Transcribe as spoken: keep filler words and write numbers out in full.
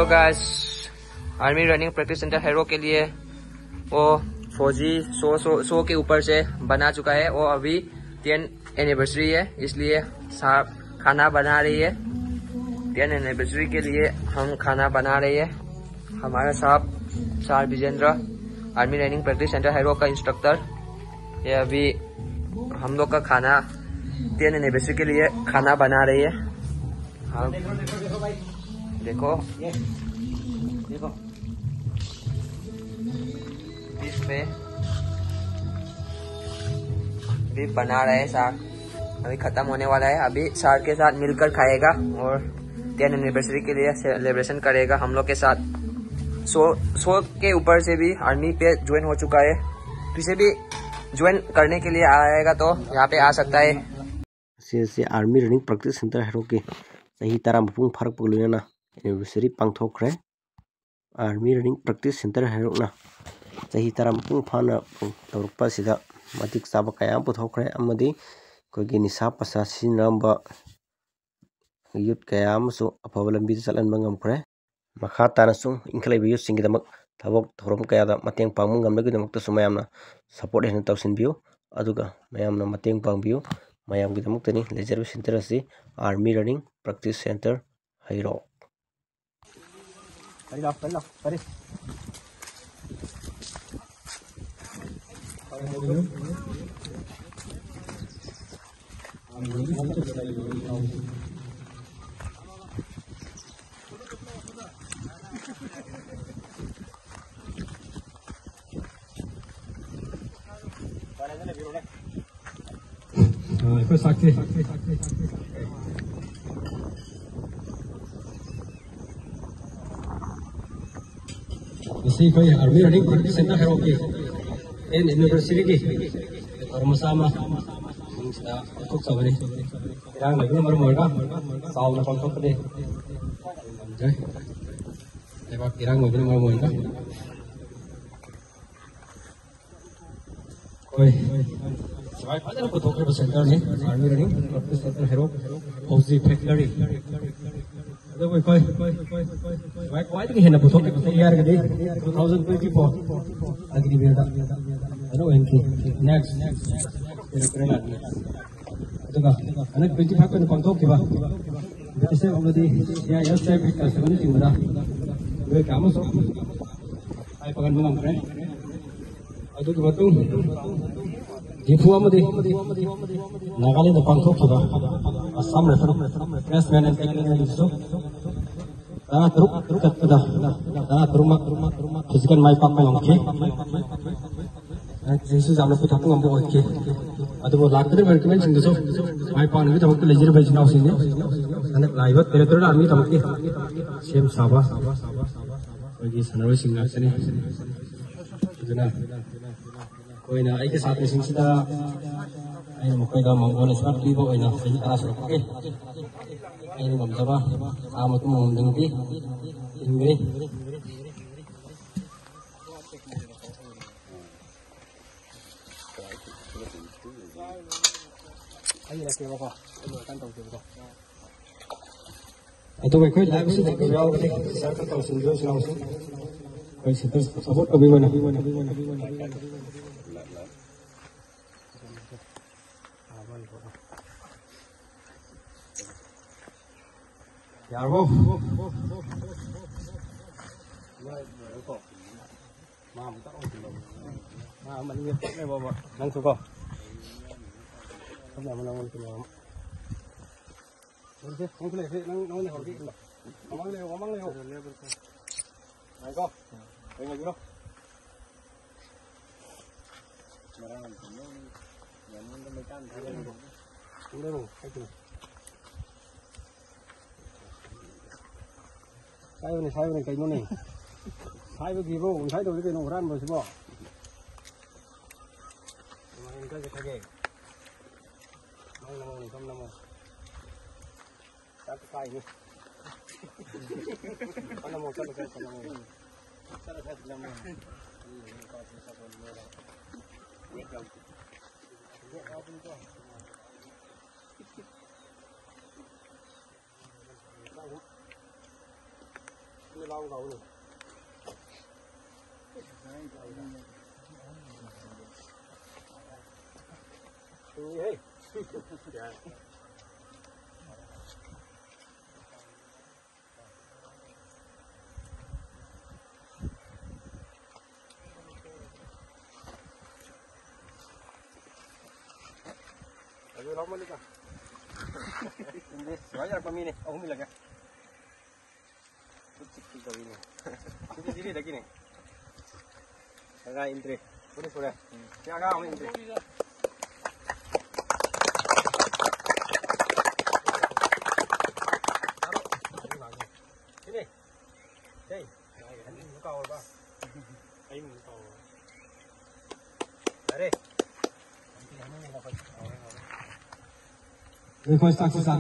तो guys, army running practice centre harrow के लिए वो फौजी सौ सौ सौ के ऊपर से बना चुका है। वो अभी टेन एनिवर्सरी है, इसलिए साहब खाना बना रही है। टेन एनिवर्सरी के लिए हम खाना बना रही है। हमारा साहब sir Vijendra, army running practice centre हैरो का इंस्ट्रक्टर, ये अभी हम लोग का खाना, टेन एनिवर्सरी के लिए खाना बना रही है। हाँ, देखो, देखो, बीफ पे बीफ बना रहे हैं सार। अभी खत्म होने वाला है, अभी सार के साथ मिलकर खाएगा और टेन एनिवर्सरी के लिए सेलिब्रेशन करेगा हम लोग के साथ। सौ सौ के ऊपर से भी आर्मी पे ज्वाइन हो चुका है। किसी भी ज्वाइन करने के लिए आएगा तो यहाँ पे आ सकता है। ꯑꯁꯤ ꯑꯥꯔꯃꯤ ꯔꯟꯅꯤꯡ ꯄ꯭ꯔꯦꯛꯇꯤꯁ ꯁꯦꯟꯇꯔ ꯍꯩꯔꯣꯛꯀꯤ ꯆꯍꯤ ꯇꯔꯥ ꯃꯄꯨꯡ ꯐꯥꯔꯛꯄꯒ ꯂꯣꯏꯅꯅ ꯑꯦꯅꯤꯚꯔꯁꯔꯤ ꯄꯥꯡꯊꯣꯛꯈ꯭ꯔꯦ꯫ ꯑꯥꯔꯃꯤ ꯔꯟꯅꯤꯡ ꯄ꯭ꯔꯦꯛꯇꯤꯁ ꯁꯦꯟꯇꯔ ꯍꯩꯔꯣꯛꯅ ꯆꯍꯤ ꯇꯔꯥ ꯃꯄꯨꯡ ꯐꯥꯅ ꯇꯧꯔꯛꯄ ꯑꯁꯤꯗ ꯃꯇꯤꯛ ꯆꯥꯕ ꯀꯌꯥ ꯑꯃ ꯄꯨꯊꯣꯛꯈ꯭ꯔꯦ ꯑꯃꯗꯤ ꯑꯩꯈꯣꯏꯒꯤ ꯅꯤꯁꯥ ꯄꯁꯥ ꯁꯤꯖꯤꯟꯅꯔꯝꯕ ꯌꯨꯠ ꯀꯌꯥ ꯑꯃꯁꯨ ꯑꯐꯕ ꯂꯝꯕꯤꯗ ꯆꯠꯍꯟꯕ ꯉꯝꯈ꯭ꯔꯦ꯫ ꯃꯈꯥ ꯇꯥꯅꯁꯨ ꯏꯟꯈꯠꯂꯛꯏꯕ ꯌꯨꯠꯁꯤꯡꯒꯤꯗꯃꯛ ꯊꯕꯛ ꯊꯧꯔꯝ ꯀꯌꯥꯗ ꯃꯇꯦꯡ ꯄꯥꯡꯕ ꯉꯝꯅꯕꯒꯤꯗꯃꯛꯇꯁꯨ ꯃꯌꯥꯝꯅ ꯁꯄꯣꯔꯠ ꯍꯦꯟꯅ ꯇꯧꯁꯤꯟꯕꯤꯌꯨ꯫ ꯑꯗꯨꯒ ꯃꯌꯥꯝꯅ ꯃꯇꯦꯡ ꯄꯥꯡꯕꯤꯌꯨ꯫ ꯃꯌꯥꯝꯒꯤꯗꯃꯛꯇꯅꯤ ꯂꯩꯖꯔꯤꯕ ꯁꯦꯟꯇꯔ ꯑꯁꯤ, ꯑꯥꯔꯃꯤ ꯔꯟꯅꯤꯡ ꯄ꯭ꯔꯦꯛꯇꯤꯁ ꯁꯦꯟꯇꯔ ꯍꯩꯔꯣꯛ꯫ ꯑꯩꯈꯣꯏ ꯁꯥꯛꯁꯤ꯫ ꯉꯁꯤ ꯑꯩꯈꯣꯏ ꯑꯥꯔꯃꯤ ꯔꯟꯅꯤꯡ ꯄ꯭ꯔꯦꯛꯇꯤꯁ ꯁꯦꯟꯇꯔ ꯍꯩꯔꯣꯛꯀꯤ ꯇꯦꯟ ꯑꯦꯅꯤꯚꯔꯁꯔꯤꯒꯤ ꯊꯧꯔꯝ ꯃꯆꯥ ꯑꯃ ꯃꯅꯨꯡꯁꯤꯗ ꯄꯥꯡꯊꯣꯛꯆꯕꯅꯤ꯫ ꯏꯔꯥꯡ ꯂꯩꯕꯅ ꯃꯔꯝ ꯑꯣꯏꯔꯒ ꯆꯥꯎꯅ ꯄꯥꯡꯊꯣꯛꯄꯗꯤ ꯉꯝꯗ꯭ꯔꯦ꯫ ꯂꯩꯕꯥꯛꯀꯤ ꯏꯔꯥꯡ ꯑꯣꯏꯕꯅ ꯃꯔꯝ ꯑꯣꯏꯔꯒ꯫ ꯑꯩꯈꯣꯏ ꯁꯤꯐꯥꯏ ꯐꯖꯅ ꯄꯨꯊꯣꯛꯈ꯭ꯔꯕ ꯁꯦꯟꯇꯔꯅꯤ, army running practice centre Heirok ꯐꯧꯖꯤ ꯐꯦꯛꯇꯔꯤ꯫ ꯑꯗꯨꯕꯨ ꯑꯩꯈꯣꯏ ꯈ꯭ꯋꯥꯏ-, ꯈ꯭ꯋꯥꯏꯗꯒꯤ ꯍꯦꯟꯅ ꯄꯨꯊꯣꯛꯈꯤꯕ ꯆꯍꯤ ꯍꯥꯏꯔꯒꯗꯤ two thousand twenty-four ꯑꯒ꯭ꯔꯤꯕꯤꯌꯔꯗ ꯑꯗꯨ ꯑꯣꯏꯍꯟꯈꯤ꯫ Next, ꯑꯗꯨꯒ ꯍꯟꯗꯛ twenty-five ꯑꯣꯏꯅ ꯄꯥꯡꯊꯣꯛꯈꯤꯕ ꯕꯤ ꯄꯤ ꯁꯤ ꯑꯦꯐ ꯑꯃꯗꯤ ꯁꯤ ꯑꯥꯏ ꯑꯦꯁ ꯑꯦꯐ ꯀꯟꯁꯇꯤꯇ꯭ꯌꯨꯁꯟꯅꯆꯤꯡꯕꯗ ꯃꯤꯑꯣꯏ ꯀꯌꯥ ꯑꯃꯁꯨ ꯃꯥꯏ ꯄꯥꯛꯍꯟꯕ ꯉꯝꯈ꯭ꯔꯦ꯫ ꯑꯗꯨꯒꯤ ꯃꯇꯨꯡ ꯗꯤꯐꯨ ꯑꯃꯗꯤ ꯅꯥꯒꯥꯂꯦꯟꯗ ꯄꯥꯡꯊꯣꯛꯈꯤꯕ ꯑꯁꯥꯝ ꯔꯥꯏꯐꯜ ꯐ꯭ꯔꯦꯁꯃꯦꯟ ꯑꯦꯟ ꯇꯦꯛꯅꯤꯀꯦꯜꯒꯤꯁꯨ ꯇꯔꯥ ꯇꯔꯨꯛ ꯆꯠꯄꯗ ꯇꯔꯥ ꯇꯔꯨꯛꯃꯛ ꯐꯤꯖꯤꯀꯦꯜ ꯃꯥꯏ ꯄꯥꯛꯄ ꯉꯝꯈꯤ꯫ ꯁꯤꯁꯨ ꯌꯥꯝꯅ ꯄꯨꯊꯣꯛꯄ ꯉꯝꯕ ꯑꯣꯏꯈꯤ꯫ ꯑꯗꯨꯕꯨ ꯂꯥꯛꯀꯗꯧꯔꯤꯕ ꯔꯤꯀ꯭ꯔꯨꯠꯃꯦꯟꯁꯤꯡꯗꯁꯨ ꯃꯥꯏ ꯄꯥꯛꯅꯕꯒꯤꯗꯃꯛꯇ ꯂꯩꯖꯔꯤꯕ ꯏꯆꯤꯟ ꯏꯅꯥꯎꯁꯤꯡꯅꯤ꯫ ꯍꯟꯗꯛ ꯂꯥꯛꯏꯕ ꯇꯦꯔꯤꯇꯣꯔꯤꯌꯦꯜ ꯑꯥꯔꯃꯤꯒꯤꯗꯃꯛꯇꯤ ꯁꯦꯝ ꯁꯥꯕ ꯑꯩꯈꯣꯏꯒꯤ ꯁꯥꯟꯅꯔꯣꯏꯁꯤꯡ ꯉꯥꯛꯇꯅꯤ꯫ ꯑꯗꯨꯅ ꯑꯩꯈꯣꯏꯅ ꯑꯩꯒꯤ ꯁꯥꯇ꯭ꯔꯁꯤꯡꯁꯤꯗ ꯑꯩꯅ ꯃꯈꯣꯏꯗ ꯃꯥꯡꯒꯣꯜ ꯑꯁꯤꯃ ꯄꯤꯕ ꯑꯣꯏꯅ ꯆꯍꯤ ꯇꯔꯥ ꯁꯨꯔꯛꯄꯒꯤ ꯑꯩꯅ ꯉꯝꯖꯕ ꯆꯥꯝꯃ ꯀꯨꯟ ꯍꯨꯝꯗꯣꯏꯃꯨꯛꯇꯤ ꯄꯤꯈ꯭ꯔꯦ꯫ ꯑꯩ ꯏꯔꯛꯀꯦꯕꯀꯣ, ꯑꯗꯨ ꯂꯣꯏꯔꯀꯥꯟ ꯇꯧꯁꯦꯕꯀꯣ꯫ ꯑꯗꯨꯒ ꯑꯩꯈꯣꯏ ꯂꯥꯏꯚ ꯑꯁꯤꯗ ꯑꯩꯈꯣꯏ ꯌꯥꯎꯔꯒꯗꯤ ꯁꯤꯌꯔ ꯈꯔ ꯇꯧꯁꯤꯟꯕꯤꯔꯁꯨ ꯌꯥꯎꯁꯤ꯫ ꯑꯩꯈꯣꯏ ꯁꯤꯗ ꯁꯞꯄꯣꯔꯠ ꯇꯧꯕꯤꯕ ꯑꯣꯏꯅ꯫ ꯌꯥꯔꯕꯣ? ꯃꯥ ꯑꯃꯨꯛꯇ ꯑꯣꯏꯁꯤꯜꯂꯣ꯫ ꯃꯥ ꯑꯃ ꯑꯅꯤ ꯆꯠꯂꯦ ꯕꯥꯕꯥ꯫ ꯅꯪꯁꯨ ꯀꯣ꯫ ꯁꯝꯅ ꯑꯃ ꯅꯪꯉꯣꯟꯗ ꯁꯤꯟꯅꯕ ꯑꯃ꯫ ꯍꯧꯔꯁꯦ, ꯅꯪꯁꯨ ꯂꯩꯔꯁꯦ, ꯅꯪ, ꯅꯪꯉꯣꯟꯗ ꯍꯧꯔꯁꯦ꯫ ꯃꯃꯥꯡ ꯂꯩꯌꯣ, ꯃꯃꯥꯡ ꯂꯩꯌꯣ꯫ ꯉꯥꯏꯀꯣ꯫ ꯌꯦꯡꯉꯁꯤꯔꯣ? ꯉꯔꯥꯡ ꯌꯥꯅꯤꯡꯗ ꯃꯩꯇꯥꯟ ꯊꯥꯗꯔꯤꯕ꯫ ꯈꯪꯗꯔꯣ? ꯍꯥꯏꯗꯣ꯫ ꯁꯥꯏꯕꯅꯦ, ꯁꯥꯏꯕꯅꯦ, ꯀꯩꯅꯣꯅꯦ? ꯁꯥꯏꯕꯒꯤꯕꯣ, ꯉꯁꯥꯏ ꯇꯧꯔꯤ ꯀꯩꯅꯣ, ꯍꯨꯔꯥꯟꯕꯁꯤꯕꯣ? ꯀꯃꯥꯏꯅ ꯈꯔ ꯆꯠꯈ꯭ꯔꯒꯦ? ꯅꯪ ꯅꯃꯧꯅꯦ, ꯁꯣꯝ ꯅꯃꯧ꯫ ꯆꯥꯛ ꯀꯥꯏꯅꯤ꯫ ꯁꯣꯝ ꯅꯃꯧ, ꯆꯠꯂꯣ, ꯆꯠꯂꯣ, ꯁꯣꯝ ꯅꯃꯧ꯫ ꯆꯠꯂꯣ, ꯆꯠꯂꯣ, ꯁꯣꯝ ꯅꯃꯧ꯫ Hey. ꯑꯗꯨ ꯂꯧꯃꯜꯂꯤꯗ꯫ ꯁꯨꯃꯥꯏꯅ ꯌꯥꯔꯛꯄ ꯃꯤꯅꯦ ꯑꯍꯨꯝ ꯏꯜꯂꯒꯦ꯫ ꯁꯤꯗꯒꯤꯅꯦ꯫ ꯁꯤꯗꯒꯤꯅꯦ꯫ ꯑꯉꯥꯡ ꯏꯟꯗ꯭ꯔꯤ꯫ ꯄꯨꯔꯦ, ꯄꯨꯔꯦ꯫ ꯁꯤ ꯑꯉꯥꯡ ꯑꯃ ꯏꯟꯗ꯭ꯔꯤ꯫ ꯁꯤꯅꯦ꯫ ꯍꯦ꯫ ꯑꯩ ꯃꯤꯡ ꯀꯥꯎꯔꯕ? ꯑꯩ ꯃꯤꯡ ꯀꯥꯎꯔꯕ? ꯌꯥꯔꯦ꯫ ꯑꯩꯈꯣꯏ ꯆꯥꯛꯁꯤ ꯆꯥ